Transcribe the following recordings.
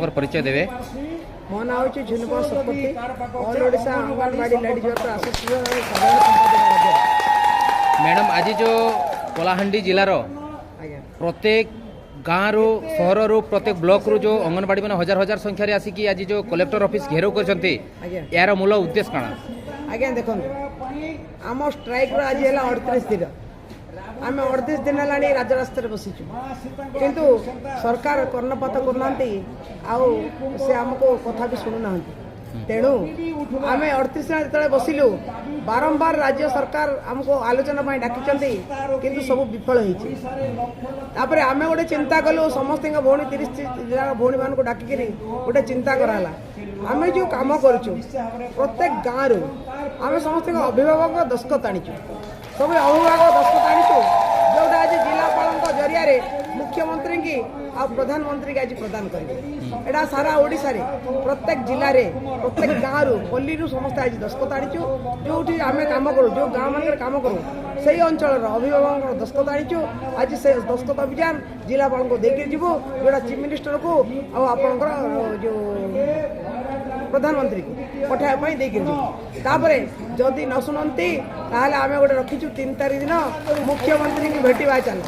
ଦର୍ଶକଙ୍କର ପରିଚୟ ଦେବେ। ମୋ ନାଁ ହେଉଛି Jhunupa Satapathy, all Odisha Anganwadi ladies worker association ସାଧାରଣ ସମ୍ପାଦକ ମଧ୍ୟ। ମ୍ୟାଡ଼ାମ୍, ଆଜି ଯେଉଁ କଳାହାଣ୍ଡି ଜିଲ୍ଲାର ପ୍ରତ୍ୟେକ ଗାଁରୁ, ସହରରୁ, ପ୍ରତ୍ୟେକ ବ୍ଲକରୁ ଯେଉଁ ଅଙ୍ଗନବାଡ଼ି ମାନେ ହଜାର ହଜାର ସଂଖ୍ୟାରେ ଆସିକି ଆଜି ଯେଉଁ କଲେକ୍ଟର ଅଫିସ ଘେରାଉ କରିଛନ୍ତି, ଏହାର ମୂଳ ଉଦ୍ଦେଶ୍ୟ କାଣା? ଆଜ୍ଞା ଦେଖନ୍ତୁ, ଆମ ଷ୍ଟ୍ରାଇକ୍ର ଆଜି ହେଲା 38 ଦିନ। ଆମେ 38 ଦିନ ହେଲାଣି ରାଜରାସ୍ତାରେ ବସିଛୁ, କିନ୍ତୁ ସରକାର କର୍ଣ୍ଣପାତ କରୁନାହାନ୍ତି ଆଉ ସେ ଆମକୁ କଥା ବି ଶୁଣୁନାହାନ୍ତି। ତେଣୁ ଆମେ 38 ଦିନ ଯେତେବେଳେ ବସିଲୁ, ବାରମ୍ବାର ରାଜ୍ୟ ସରକାର ଆମକୁ ଆଲୋଚନା ପାଇଁ ଡାକିଛନ୍ତି, କିନ୍ତୁ ସବୁ ବିଫଳ ହେଇଛି। ତାପରେ ଆମେ ଗୋଟେ ଚିନ୍ତା କଲୁ, ସମସ୍ତଙ୍କ ଭଉଣୀ, 30 ଜିଲ୍ଲାର ଭଉଣୀମାନଙ୍କୁ ଡାକିକିରି ଗୋଟେ ଚିନ୍ତା କରାହେଲା। ଆମେ ଯେଉଁ କାମ କରୁଛୁ, ପ୍ରତ୍ୟେକ ଗାଁରୁ ଆମେ ସମସ୍ତଙ୍କ ଅଭିଭାବକ ଦସ୍ତଖତ ଆଣିଛୁ, ସବୁ ଅଭିଭାବକ ଦସ୍ତଖତ ଆଣିଛୁ, ଯେଉଁଟା ଆଜି ଜିଲ୍ଲାପାଳଙ୍କ ଜରିଆରେ ମୁଖ୍ୟମନ୍ତ୍ରୀଙ୍କି ଆଉ ପ୍ରଧାନମନ୍ତ୍ରୀକି ଆଜି ପ୍ରଦାନ କରିବେ। ଏଇଟା ସାରା ଓଡ଼ିଶାରେ ପ୍ରତ୍ୟେକ ଜିଲ୍ଲାରେ ପ୍ରତ୍ୟେକ ଗାଁରୁ ପଲ୍ଲୀରୁ ସମସ୍ତେ ଆଜି ଦସ୍ତଖତ ଆଣିଛୁ। ଯେଉଁଠି ଆମେ କାମ କରୁ, ଯେଉଁ ଗାଁ ମାନଙ୍କରେ କାମ କରୁ, ସେଇ ଅଞ୍ଚଳର ଅଭିଭାବକଙ୍କର ଦସ୍ତଖତ ଆଣିଛୁ। ଆଜି ସେ ଦସ୍ତଖତ ଅଭିଯାନ ଜିଲ୍ଲାପାଳଙ୍କୁ ଦେଇକି ଯିବୁ, ଯେଉଁଟା ଚିଫ୍ ମିନିଷ୍ଟରକୁ ଆଉ ଆପଣଙ୍କର ଯେଉଁ ପ୍ରଧାନମନ୍ତ୍ରୀକୁ ପଠାଇବା ପାଇଁ ଦେଇକି ଯିବୁ। ତାପରେ ଯଦି ନ ଶୁଣନ୍ତି, ତାହେଲେ ଆମେ ଗୋଟେ ରଖିଛୁ 3 ତାରିଖ ଦିନ ମୁଖ୍ୟମନ୍ତ୍ରୀଙ୍କୁ ଭେଟିବା। ଚାଲ,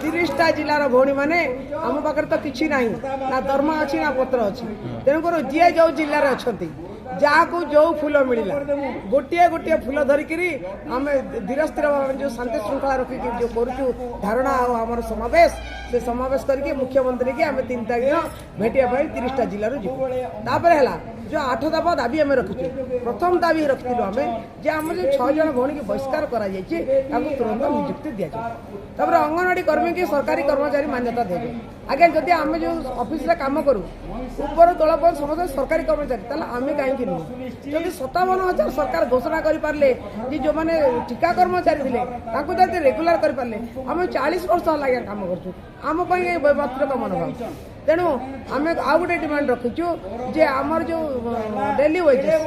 30ଟା ଜିଲ୍ଲାର ଭଉଣୀମାନେ, ଆମ ପାଖରେ ତ କିଛି ନାହିଁ, ନା ଦରମା ଅଛି ନା ପତ୍ର ଅଛି। ତେଣୁକରି ଯିଏ ଯେଉଁ ଜିଲ୍ଲାରେ ଅଛନ୍ତି, ଯାହାକୁ ଯେଉଁ ଫୁଲ ମିଳିଲା, ଗୋଟିଏ ଗୋଟିଏ ଫୁଲ ଧରିକିରି ଆମେ ଧୀର ସ୍ଥିର ଭାବେ ଯେଉଁ ଶାନ୍ତି ଶୃଙ୍ଖଳା ରଖିକି ଯେଉଁ କରୁଛୁ ଧାରଣା ଆଉ ଆମର ସମାବେଶ, ସେ ସମାବେଶ କରିକି ମୁଖ୍ୟମନ୍ତ୍ରୀକି ଆମେ 3 ତାରିଖ ଦିନ ଭେଟିବା ପାଇଁ 30ଟା ଜିଲ୍ଲାରୁ ଯିବୁ। ତାପରେ ହେଲା ଯେଉଁ 8 ଦଫା ଦାବି ଆମେ ରଖିଛୁ। ପ୍ରଥମ ଦାବି ରଖିଥିଲୁ ଆମେ ଯେ ଆମର ଯେଉଁ 6 ଜଣ ଭଉଣୀକି ବହିଷ୍କାର କରାଯାଇଛି, ତାଙ୍କୁ ତୁରନ୍ତ ନିଯୁକ୍ତି ଦିଆଯାଉ। ତାପରେ ଅଙ୍ଗନବାଡ଼ି କର୍ମୀକି ସରକାରୀ କର୍ମଚାରୀ ମାନ୍ୟତା ଦିଆଯାଉ। ଆଜ୍ଞା, ଯଦି ଆମେ ଯେଉଁ ଅଫିସରେ କାମ କରୁ, ଉପର ତଳ ପର୍ଯ୍ୟନ୍ତ ସମସ୍ତେ ସରକାରୀ କର୍ମଚାରୀ, ତାହେଲେ ଆମେ କାହିଁକି ନୁହଁ? ଯଦି 57,000 ସରକାର ଘୋଷଣା କରିପାରିଲେ ଯେ ଯେଉଁମାନେ ଠିକା କର୍ମଚାରୀ ଥିଲେ ତାଙ୍କୁ ଯଦି ରେଗୁଲାର କରିପାରିଲେ, ଆମେ 40 ବର୍ଷ ହେଲା ଆଜ୍ଞା କାମ କରୁଛୁ, ଆମ ପାଇଁ ଏ ବୈମାତୃକ ମନୋଭାବ। ତେଣୁ ଆମେ ଆଉ ଗୋଟେ ଡିମାଣ୍ଡ ରଖିଛୁ ଯେ ଆମର ଯେଉଁ ଡେଲି ୱେଜେସ୍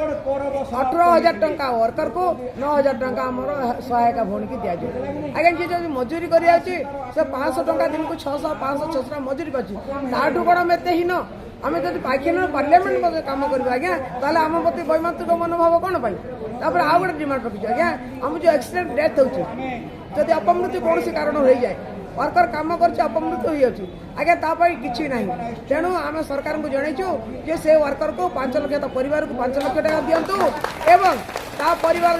18,000 ଟଙ୍କା ୱାର୍କରକୁ, 9,000 ଟଙ୍କା ଆମର ସହାୟିକା ଭଉଣୀକି ଦିଆଯିବ। ଆଜ୍ଞା, ଯିଏ ଯଦି ମଜୁରୀ କରିଯାଉଛି, ସେ 500 ଟଙ୍କା ଦିନକୁ, 600, 500, 600 ଟଙ୍କା ମଜୁରୀ ପାଉଛି, ତାଠୁ କ'ଣ ଆମେ ଏତେ ହୀନ? ଆମେ ଯଦି ପାଇଖାନା ପାର୍ଲାମେଣ୍ଟ ମଧ୍ୟ କାମ କରିବୁ ଆଜ୍ଞା, ତାହେଲେ ଆମ ପ୍ରତି ବୈମାତୃକ ମନୋଭାବ କ'ଣ ପାଇଁ? ତାପରେ ଆଉ ଗୋଟେ ଡିମାଣ୍ଡ ରଖିଛୁ ଆଜ୍ଞା, ଆମ ଯେଉଁ ଆକ୍ସିଡେଣ୍ଟ ଡେଥ୍ ହେଉଛି, ଯଦି ଅପମୃତ୍ୟୁ କୌଣସି କାରଣରୁ ହେଇଯାଏ, ୱାର୍କର କାମ କରୁଛି, ଅପମୃତ୍ୟୁ ହେଇଯାଉଛି ଆଜ୍ଞା, ତା ପାଇଁ କିଛି ନାହିଁ। ତେଣୁ ଆମେ ସରକାରଙ୍କୁ ଜଣେଇଛୁ ଯେ ସେ ୱାର୍କରକୁ 5 ଲକ୍ଷ, ତା ପରିବାରକୁ 5 ଲକ୍ଷ ଟଙ୍କା ଦିଅନ୍ତୁ ଏବଂ ତା ପରିବାର